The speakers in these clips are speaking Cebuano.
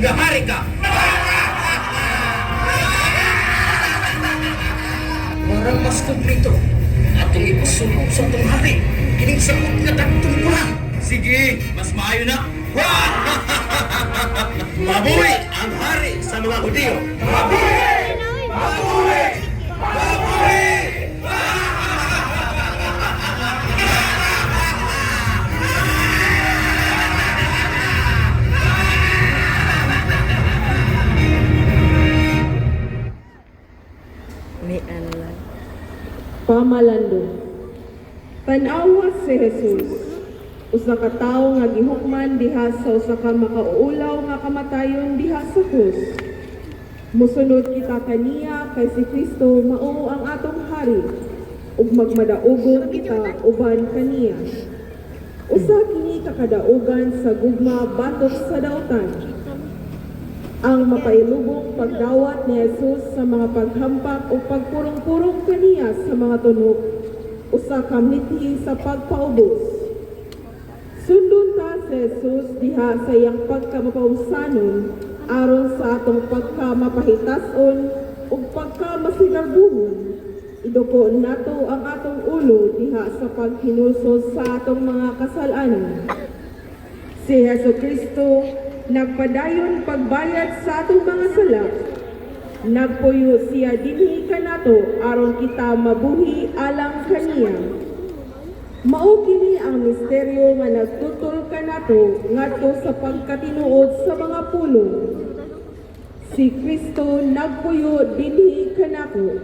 Nga hari ka. Para mas kumplito, atong ipasubo sa atong hari, kining sakot nga dagtong kurang. Sige, mas maayo na. Mabuhi ang hari sa mga Hudiyo. Mabuhi! Mabuhi! Mabuhi! May ano lang. Pamalando. Tan-awa si Jesus. Usa ka tawo nga gihukman diha sa usa ka makauulaw nga kamatayon diha sa krus. Mosunod kita kaniya kay si Kristo mao ang atong hari ug magmadaugon kita uban kaniya. Usa kini ka kadaugan sa gugma batok sa dautan. Ang mapailubong pagdawat ni Jesus sa mga paghampak o pagpurong-purong kaniya sa mga tunog, usa ka mithi sa pagpaubos. Sundon ta si Jesus diha sa iyang pagkamapausanon aron sa atong pagkamapahitason ug pagkamasigarbuhon. Iduko nato ang atong ulo diha sa paghinulsol sa atong mga kasalanan. Si Heso Kristo nagpadayon pagbayad sa atong mga sala. Nagpuyo siya dinhi kanato aron kita mabuhi alang kaniya. Mao kini ang misteryo nga nagtutol kanato ngadto sa pagkatinuod sa mga pulong. Si Kristo nagpuyo dinhi kanako.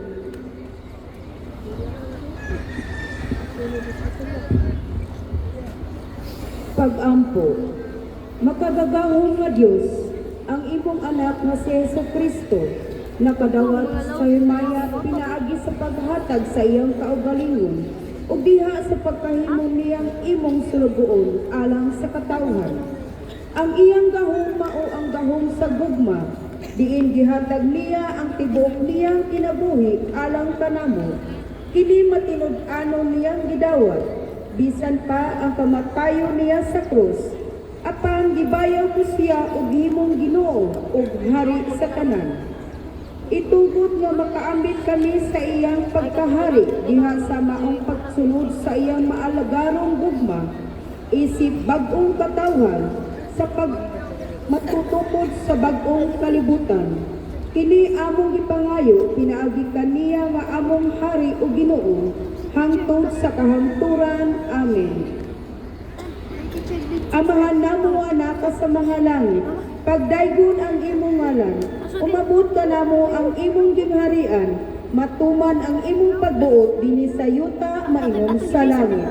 Pagampo. Makagagahom nga Dios, ang imong anak nga si Hesus Kristo, nakadawat sa himaya pinaagi sa paghatag sa iyang kaugalingon ug diha sa pagkahimo niyang imong sulugoon alang sa katawhan. Ang iyang gahom mao ang gahom sa gugma, diin gihatag niya ang tibuok niyang kinabuhi alang kanamo. Kini matinud-anon niyang gidawat, bisan pa ang kamatayon niya sa krus. Apan gibayaw ko siya og himong Ginoo ug hari sa tanan. Itugot nga makaambit kami sa iyang pagkahari diha sa maong pagsunod sa iyang maalagarong gugma isip bag-ong katawhan sa pag matutukod sa bag-ong kalibutan. Kini among gipangayo pinaagi kaniya nga among hari ug Ginoo hangtod sa kahangturan. Amen. Amahan namo anak ka sa mga langit, pagdaygon ang imong ngalan, umabot ka namo ang imong gingharian, matuman ang imong pagbuot dinhi sa yuta maingon sa langit.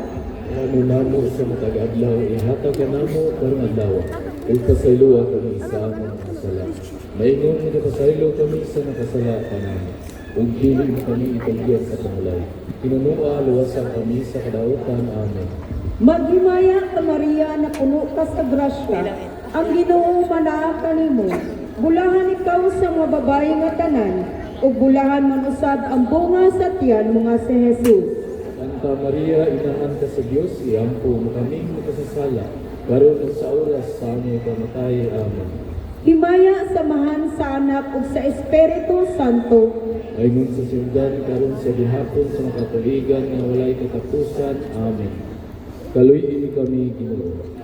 Ano namo sa matag adlaw, ihatag ka namo karong adlaw. Ug pasayloa kami sa among mga sala. Maingon nga pasaylo kami sa nakasala kanamo. Ug dili mo kami itugyan sa pangulay. Hinunua luwasan kami sa kadautan. Amen. Maghimaya ka Maria na puno ka sa grasya, ang Ginoo manaa kanimo. Bulahan ikaw sa mga babae nga tanan, ug bulahan man usab ang bunga sa tiyan mo nga si Jesus. Santa Maria, inahan ka sa Dios, iampo mo kami makasasala. Karon ug sa oras sa aming kamatay. Amen. Himaya samahan sa Anak ug sa Espiritu Santo. Aingon sa siyudad, karon sa gihapon sa makatuigan nga walay katapusan. Amen. Kaluy-i kami, Ginoo.